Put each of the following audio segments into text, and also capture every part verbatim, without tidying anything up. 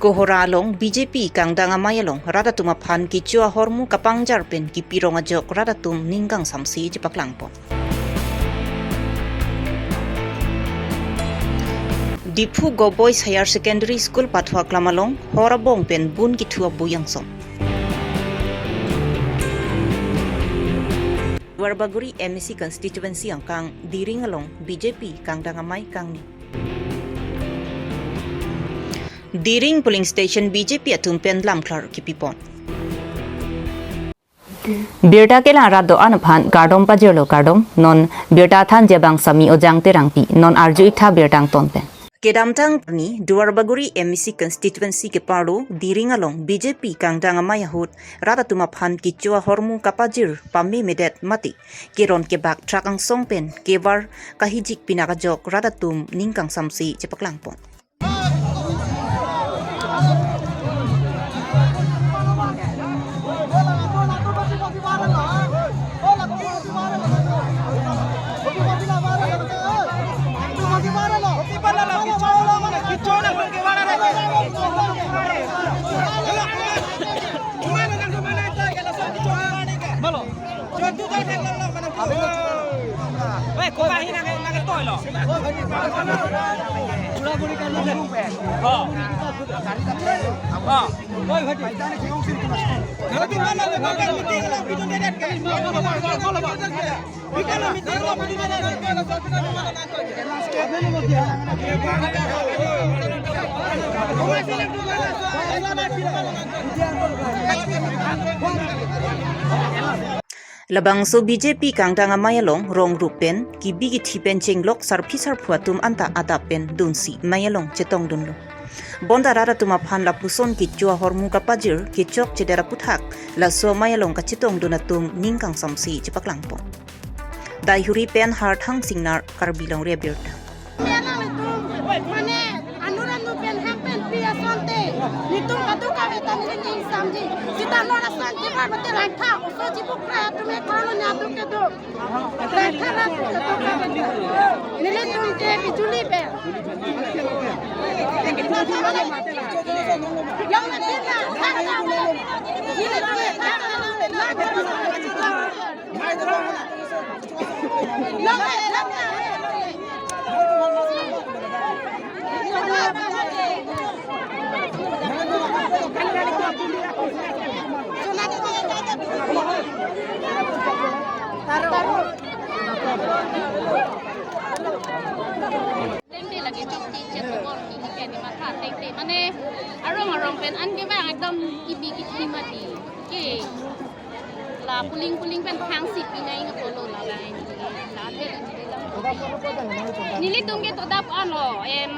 Kohora along B J P kangdang amei along rat atum aphan kecho ahormu kapangjar pen kepirong ajok rat atum ning kangsamse chepaklangpon. Diphu Govt Boys Higher Secondary School pathu aklam along hor abong pen bun kethu abui angsom. Duarbagori M A C constituency angkang Diring along B J P kangdang amei kangni. Diring polling station B J P atum pen lamklar kepipon. Birta kelang rat do-an aphan kardom pajirlo kardom, non birta thanji abang Sami Ojang Terangpi, non arju-ik tha birta angton pen. Kedamtang arni Duarbagori M A C constituency keparlo Diring along B J P kangdang amei ahut rat atum aphan kecho ahormu kapajir pamemedet mate keron kebak truck angsong pen kevar kahijik pinak ajok rat atum ning kangsamse chepaklangpon. Labangso B J P kangdang amei along rong rup pen kebi kethe pen chenglok sarpi sarpo atum anta adap pen dunsi mei along chetongdunlo. Bonta rat atum aphan lapuson kecho ahormu kapajir kechok chedet aputhak laso amei along kachetongdun atum ning kangsamse chepaklangpon. Daihuri pen Harthang Singnar, Karbi Longri Abirta. Mane, anur anu pen hang pen pi asonte, netum kadokave ta neli ning samji. Sita nor ason kibar mate langtha, oso jibuk kra atum e kalo nya duk kedo. Langtha ra duk kedo. Nelitum ke bijuli pen. Yang na pina, langtha ra. Nelitum ke langtha ra. Tengte lagi chok ti chet bor ti ni ke ni matha tengte mane arong arong pen an ke bang ekdom ibi ki ti mati ke la puling puling pen hang si pinai nga polo la la la te la te la. Nelitum ke to dap ano em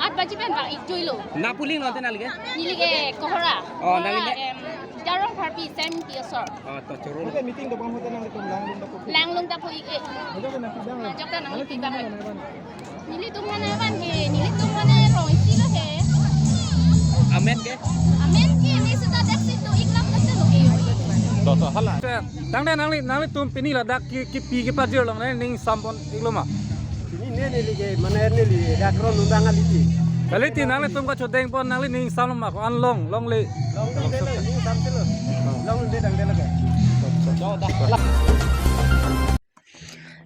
at baji pen bang ik jui lo. Na puling lo te nali ke? Neli ke Kohora. Oh, nali Kohora, ke? Em, Jarong Pharpi Sem Pi asor. Oh, to choro. Oke, meeting do bang hotel nang tum lang lung dapur. Lang lung dapur ik e. Ajok na pidang. Ajok na nang pidang. Nelitum mane ban ke, nelitum mane rong isi lo he. Amen ke? Amen ke, ni sudah dak situ iklam kecil lo ke yo. To, to, hala. Tangte nangli, nanglitum pini ladak ke, kepi kepajir along nangli ning sampon iklo ma? Pini ne neli ke, mane neli dak ron undang aliti. Aliti nanglitum kachodeng pon nangli ning samlo ma ko an long, longle. Longle ning samselo. Longle dang dela ke.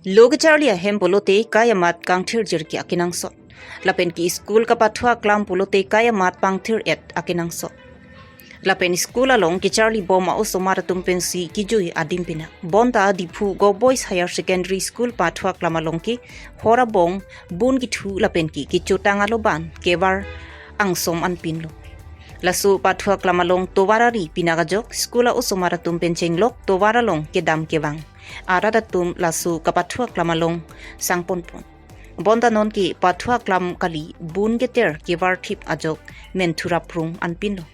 Lo kecharli ahem pulote kai amat kangthir jirki akenangsot. Lapen ke school kapathu aklam pulote kai amat pangthir-et akenangsot. Lapen school along kecharli bom a-osomar atum pensi kejui adim pina. Bonta Diphu Govt Boys Higher Secondary School pathu aklam along ke hor abong bun kethu lapen ke kechotang aloban kevar angsom anpinlo. Laso pathu aklam along tovar ari pinak ajok school a-osomar atum pen chenglok tovar along kedam kevang arat atum laso kapathu aklam along sangponpon. Bonta non ke pathu aklam kali bun keter kevar thip ajok men thurap rung anpinlo.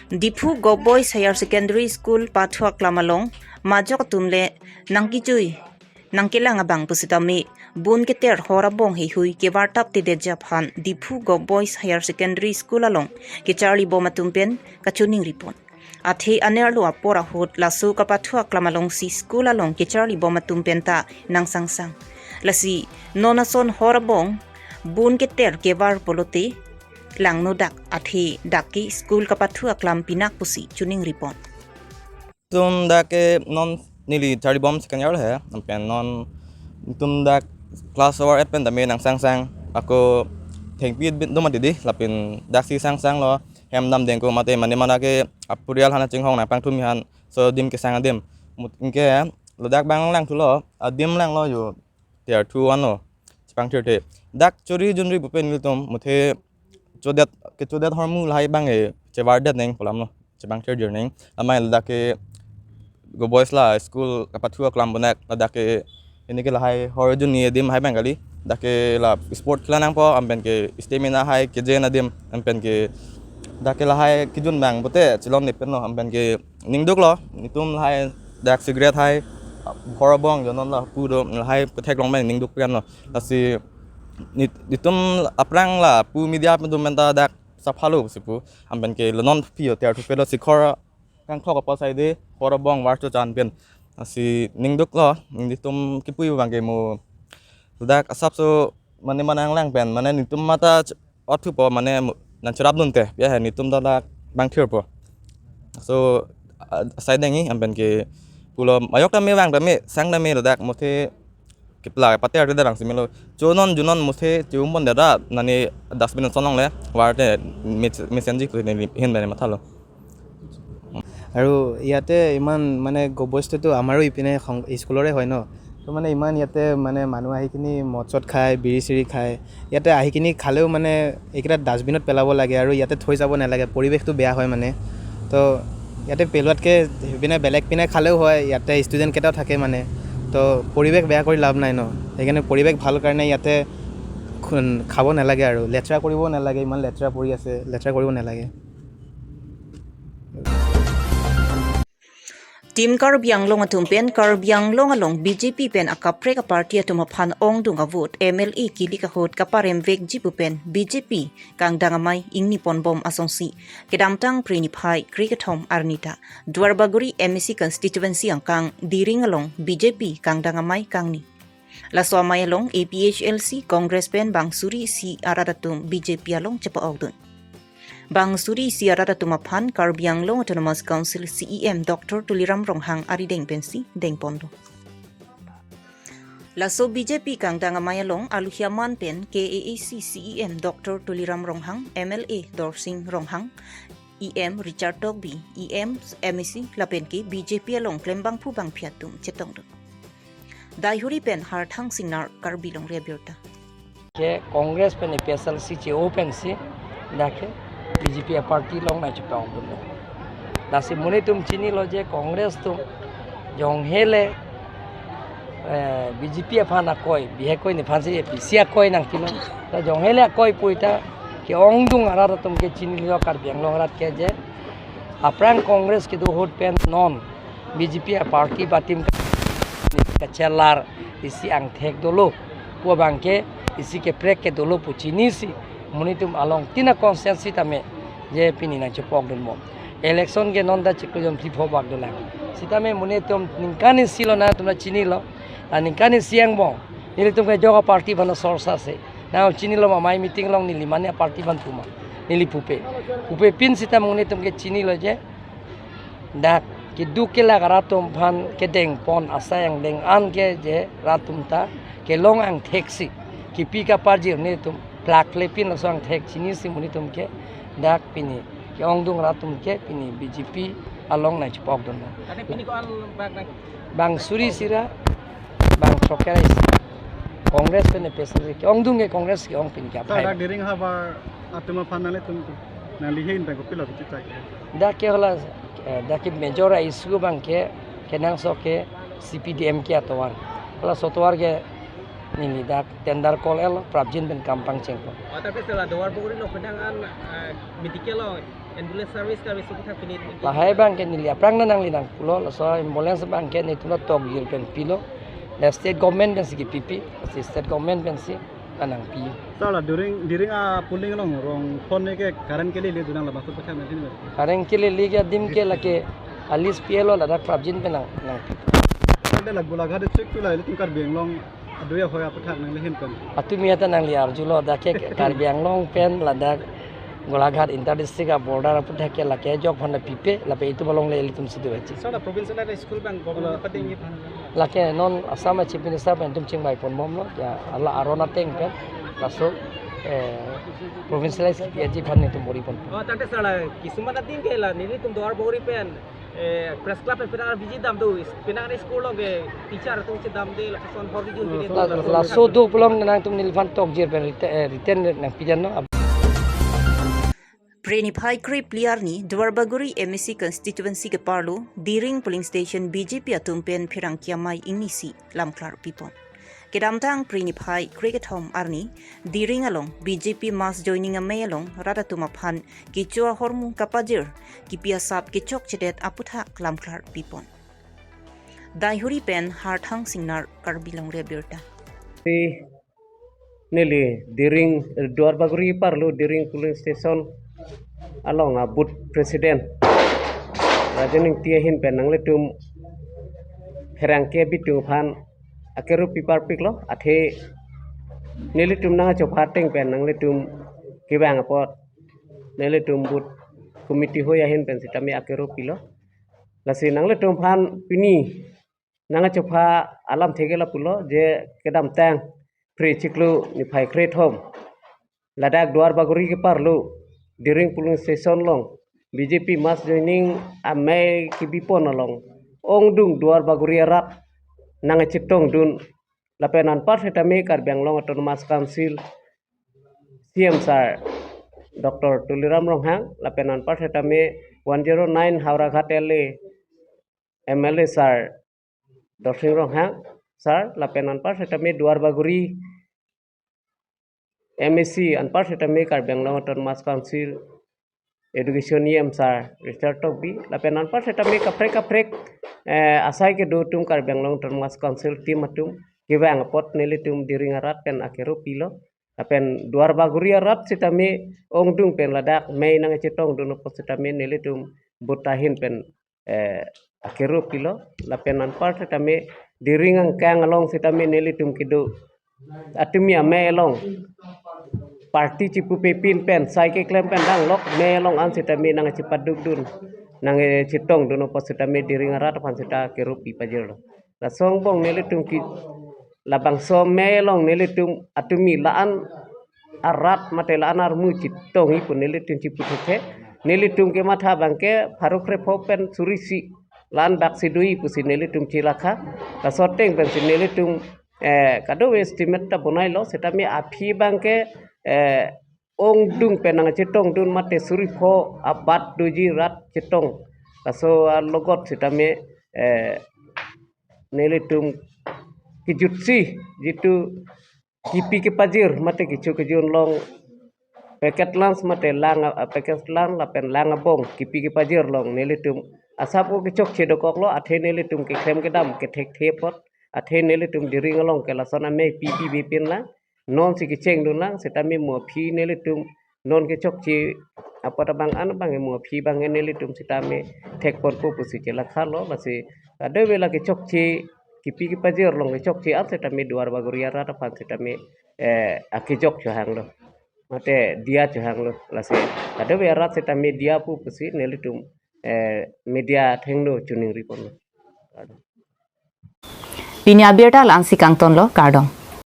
Diphu Govt Boys Higher Secondary School pathu aklam along majok atum le nangkejui nangkelang abang pusitame Bun keter hor abong heihui kevartap tedet aphan Diphu Govt Boys Higher Secondary School along kecharli bom atum pen kachiningri pon. Athe anerlo apor ahut laso kapathu aklam alongsi school along kecharli bom atum pen ta nangsangsang. Lasi non ason hor abong bun keter kevar pulote langno dak, athe dak ke school kapathu aklam pinak pusi chiningri pon. Tum dak ke non neli charli bom second year he, lapen non tum dak class hour et pen tame nangsangsang, ako thengpi doma didi, lapen daksi sangsanglo, hem dam dengko mate mane mana ke apurial hana chinghong nangpangthumi aphan so adim kesang adim. Mut anke ladak bang langthulo, adim langlo yo tier two anlo, chepangthirthe. Dak chori junri pupen nelitum muthe chodet, kechodet hormu lahai bang e chevardet neng pu alamlo, chepangthirjir neng. Amei ladak ke Govt Boys la school kapathu aklam bonek, ladak ke ini ke lahai hor junni adim hai bang kali. Dak ke la sport khela nangpo, lapen ke stamina hai kejen adim, lapen ke dak ke lahai kejun bang pote chelong ne penlo, lapen ke ningduklo, netum lahai dak cigarette hai hor abong jo non lapu do, lahai ketheklong bang ningduk penlo. Lasi nit-, netum aphrang lapu media pen tum pen ta dak saphalo pusi pu, lapen ke lo non phi yo tier two pelo, sikhor kangthok apa saide hor abong var chochan pen. Lasi ningduklo, netum kipu bang ke mo ladak asapso mane mana nanglang pen, mane netum mata ch-, othupo mane mo-, nangcherapdunte, ya he netum ta dak bang thirpo. So, a-, asai dengji, lapen ke pulo ayok tame bang tame, sang tame ladak muthe kepla pater te bang si melo. Cho non junon muthe chum pon dada nani dustbin son longle, varte mis-, misenji pu neli hin bang mathalo. আৰু ইয়াতে ইমান মানে Govt Boys টোতো আমাৰো ইপিনে সং-, স্কুলৰে হয় ন। তো মানে ইমান ইয়াতে মানে মানুহ আহি কিনি মদ চদ খায়, বিড়ি চিড়ি খায়। ইয়াতে আহি কিনি খালেও মানে এইকেইটা ডাষ্টবিনত পেলাব লাগে আৰু ইয়াতে থৈ যাব নালাগে, পৰিৱেশটো বেয়া হয় মানে। তো ইয়াতে পেলোৱাতকৈ সেইপিনে বেলেগ পিনে খালেও হয়, ইয়াতে ষ্টুডেণ্টকেইটাও থাকে মানে। তো পৰিৱেশ বেয়া কৰি লাভ নাই ন, সেইকাৰণে পৰিৱেশ ভাল কাৰণে ইয়াতে খু-, খাব নালাগে আৰু লেতেৰা কৰিব নালাগে, ইমান লেতেৰা পৰি আছে, লেতেৰা কৰিব নালাগে। Team Karbi Anglong atum pen Karbi Anglong along B J P pen akaprek aparty atum aphan ongdung avote M L A kilik ahut kaparem vekji pu pen B J P kangdang amei ingni ponbom asonsi kedamtang Phre niphai kre kethom arni ta Duarbagori M A C constituency angkang Diring along B J P kangdang amei kangni. Laso amei along A P H L C Congress pen bang suri isi arat atum B J P along chepa-okdun. Bang suri isi arat atum aphan Karbi Anglong Autonomous Council C E M Doctor Tuliram Ronghang arideng pensi dengponlo. Laso B J P kangdang amei along aluhi aman pen K A A C C E M Doctor Tuliram Ronghang, M L A Dorsing Ronghang, E M Richard Tokbi, E M M A C lapen ke B J P along klembangphu bangphi atum chetongdun. Daihuri pen Harthang Singnar, Karbi Longri Abirta. Ke Congress pen A P H L C che-o pensi dak ke B J P aparty along nangchepa-okdunlo. Lasi monit atum chinilo je Congress atum jong hele, eh, B J P aphan akoi, bihek akoi nephansi A P C akoi nangpilo. Ta jong hele akoi puita ke-ongdung arat atum ke chinilo Karbi Anglong arat ke je aphrang Congress kedo ahut pen non B J P aparty ba team ka-, kachelar isi angthek dolo pu abang ke isi kaprek ke dolo pu chinisi monit atum along tina constituency tame je pini nangchepa-okdunbom. Election ke non ta chiklo jon phli pho bak dolang. Sitame monit atum ningkan isilo nangtum ta chinilo. La ningkan isi angbong nelitum ke ajok aparty aphan sorsa se nangchinilo ma, amei meeting along neli mane aparty aphan puma, neli pupe. Pupe pin sita monit atum ke chinilo je dak keduk kelak arat atum aphan kedengpon asai angdeng an ke je rat atum ta kelong angtheksi kipi kaparjir netum plak le pin laso angthek chinisi monit atum ke dak pini ke-ongdung arat atum ke pini B J P along nangchepa-okdunlo. Tadi pini ko-an bak nang? Bang suri isi ra, bang throkkre isi. Congress pen A P H L C ke-ongdung ke Congress ke-ong pini ke. Sir, aphai dak Diring havar atum aphan nanglitum nangli ahin pen kopilo kichichak? Dak ke hala, eh, dak ke major issue abang ke kenangsot ke C P D M K atovar. Halaso atovar ke neli dak tender call-etlo, prapjin pen kam pangchengpo. O, tapi setelah Duarbagori lo penang an, eh, medical lo, ambulance service kami sudah pini. Lahai abang ke neli aphrang nangli nangpulo, laso ambulance abang ke netum ta tokjir pen pilo. State government pensi kipipi, si state government pensi anangpi. Sir, la during, during a polling along rong phone ke current kelele dunang labangso pathak nangji. Current kelele ke adim ke lake a list P L O ladak prapjin pen nang, nangpi. Sir, la Golaghat district tu la ilitum Karbi Anglong adui ahoi aputhak nangli ahin pen. Atumi ata nangli arjulo, dak ke Karbi Anglong pen ladak Golaghat inter district a border aputhak ke lake ajok aphan pipe, lapen itum along le ilitum situ achi. Sir, la provincial school abang government pating iphan. Lake non Assam a Chief Minister pen itum chingvai ponbomlo, ya, hala aron ateng pen, laso, eh, provincialized P H E aphan itum bor-i pon. Oh, tangte sir, la kisuman adim ke la nelitum Duarbagori pen, eh, press club pen penang visit dam do, penang school along ke teacher atum chedamde, lapuson hor rijun pini. La, laso do pulang nangtum neliphan tokjir pen written, eh, written nangpijanlo. Phre niphai krephli arni Duarbagori M A C constituency keparlo Diring polling station B J P atum pen pherangke amei ingnisi lamklar pipon. Kedamtang Phre niphai krekethom arni Diring along B J P mass joining amei along rat atum aphan kecho ahormu kapajir kipi asap kechokchedet aputhak lamklar pipon. Daihuri pen Harthang Singnar, Karbi Longri Abirta. Si neli Diring, Duarbagori keparlo Diring polling station along a booth president Rajen Ingti ahin pen nanglitum pherangke abitung aphan akerup piparpiklo, athe nelitum nangkachopha ateng pen nanglitum kevang apot nelitum booth committee hoi ahin pen sitame akerup pilo. Lasi nanglitum aphan pini nangkachopha alamthe ke lapulo je kedamtang Phre chiklo niphai krethom ladak Duarbagori keparlo Diring polling station along B J P mass joining amei kebipon along ongdung Duarbagori arat nangkachetongdun lapen anpar setame Karbi Anglong Autonomous Council C M sir Doctor Tuliram Ronghang, lapen anpar setame one zero nine Howraghat L A M L A sir Dorsing Ronghang sir, lapen anpar setame Duarbagori M A C, anpar setame Karbi Anglong Autonomous Council Education E M sir Richard Tokbi, lapen anpar setame kaprek kaprek, eh, asai kedo atum Karbi Anglong Autonomous Council team atum kevang apot nelitum Diring arat pen akerup pilo. Lapen Duarbagori arat sitame ongdung pen ladak mei nangchetongdun apot sitame nelitum booth ahin pen, eh, akerup pilo. Lapen anpar sitame Diring angkang along sitame nelitum kedo atumi amei along party chipupepin pen sai keklem pen danglok mei along an sitame nangchepadukdun nangchetongdun apot sitame Diring arat aphan sita kerup pipajirlo. Laso angbong nelitum ke labangso mei along nelitum atumi la-an arat mate la-an armu chetongji pu nelitum chipu thethe. Nelitum kematha abangke pharo krepho pen suri isi la-an dak si doji pusi nelitum chelakha. Laso ateng pensi nelitum, eh, kadokave estimate ta bonailo, sitame aphi abangke, eh, ongdung pen nangchetongdun mate suri pho abat doji rat chetong. Laso alogot sitame, eh, nelitum kejutsi jitu kipi kepajir mate kecho kejun along packet lunch mate lang, ah, packet lunch lapen lang abong kipi kepajir along nelitum asap o kechokche dokoklo, athe nelitum keklem kedam kethekthe apot, athe nelitum Diring along ke lason amei pipi bipin lang, nonsi kechengdun lang, sitame mo aphi nelitum non kechokche apot abang an abang mo aphi abang nelitum sitame thekponpo pusi chelakhalo, lasi kadokave la kechokche kipi kepajir along kechokche an sitame Duarbagori arat aphan sitame, eh, akejok chohanglo. Mate diya chohanglo, lasi kadokave arat sitame diya pu pusi nelitum, eh, media athengno choningri ponlo. Pini abirta la-ansi kangtonlo, kardom.